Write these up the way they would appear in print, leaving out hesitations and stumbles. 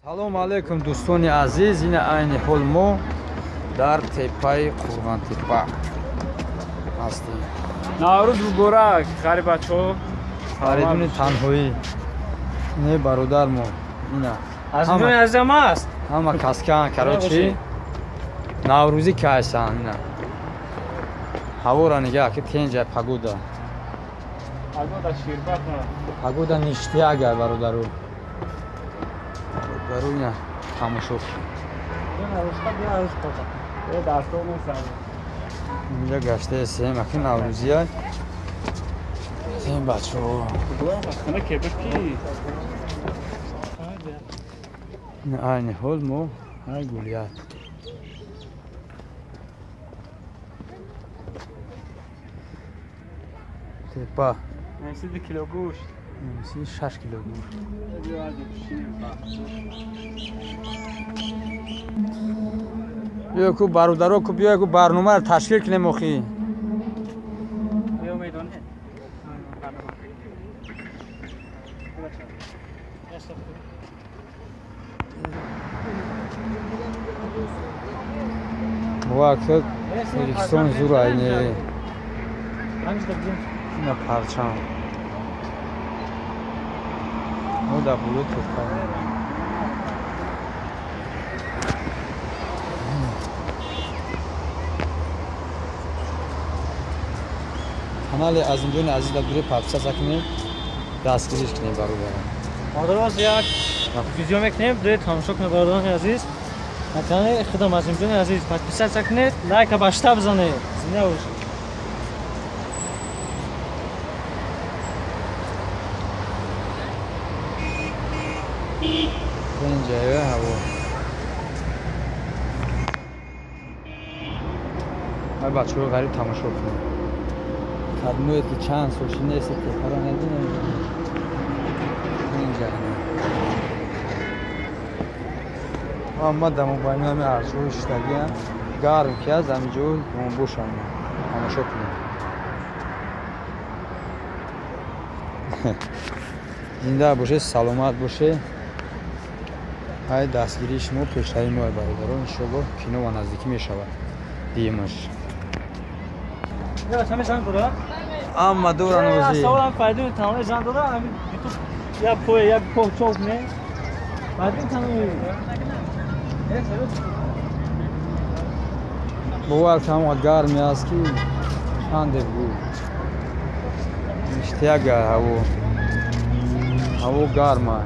Салом алейкум, дӯстони азиз. Ина айни ҳол мо дар теппаи Қурғонтеппа ҳастем. Наврӯз муборак, хари бачаҳо. Фаридуни танҳоӣ. Не бародар мо. Ина. Азимҷони азизам аст. Ҳама каскан, короче. Наврӯзӣ кайсан ина. Ҳавора нигаҳ ки тенҷа погода. Погода ширбат. Погода ништяк бародару. Бародару ина тамошо кун. Инҷа гаштаесем, аки наврӯзия. Сем бачаҳо. Айни ҳол мо ай гулият. Тепа. 3 кило гӯшт. 6 кило гӯшт. Биё ку бародаро ку биё ку барномаро ташкил кунем охи. Биё медонед. Вақт Тоҷикистон зур айне. Ина парчам. Мо дар болои теппа. Канали Азимҷони азиз дар дуре подписаться кунед, дастгириш кунед бародарам. Модароз як видео мекунем, дуре тамошо кунед бародарони азиз. На канали худам Азимҷони азиз подписаться кунед, лайка башта бизанед. Зинда бошед. Инҷая ҳаво. Ай бачаҳои ғариб тамошо кунед. Кадмӯед ки чанд сол ши нест теппара надинем. Инҷа. Ама дар мобайни ҳами арчаҳои шиштагиам гарм ки аст, ҳамин ҷо бошам. Тамошо кунед. Зинда бошед, саломат бошед. Ай дастгирии шумо пешравии мо бародарон, иншоаллоҳ кино ва наздикӣ мешавад. Димаш. Амма дора нозӣ. Саволам файдуни тамоми зан дора, ҳамин ютуб я пой, я по чок не. Файдуни тамоми. Бовар кам гарми аст ки чанде бу. Ништяк ҳаво. Ҳаво гарма.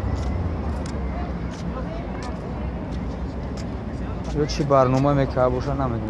Ё чӣ барнома мекарда боша намедонам.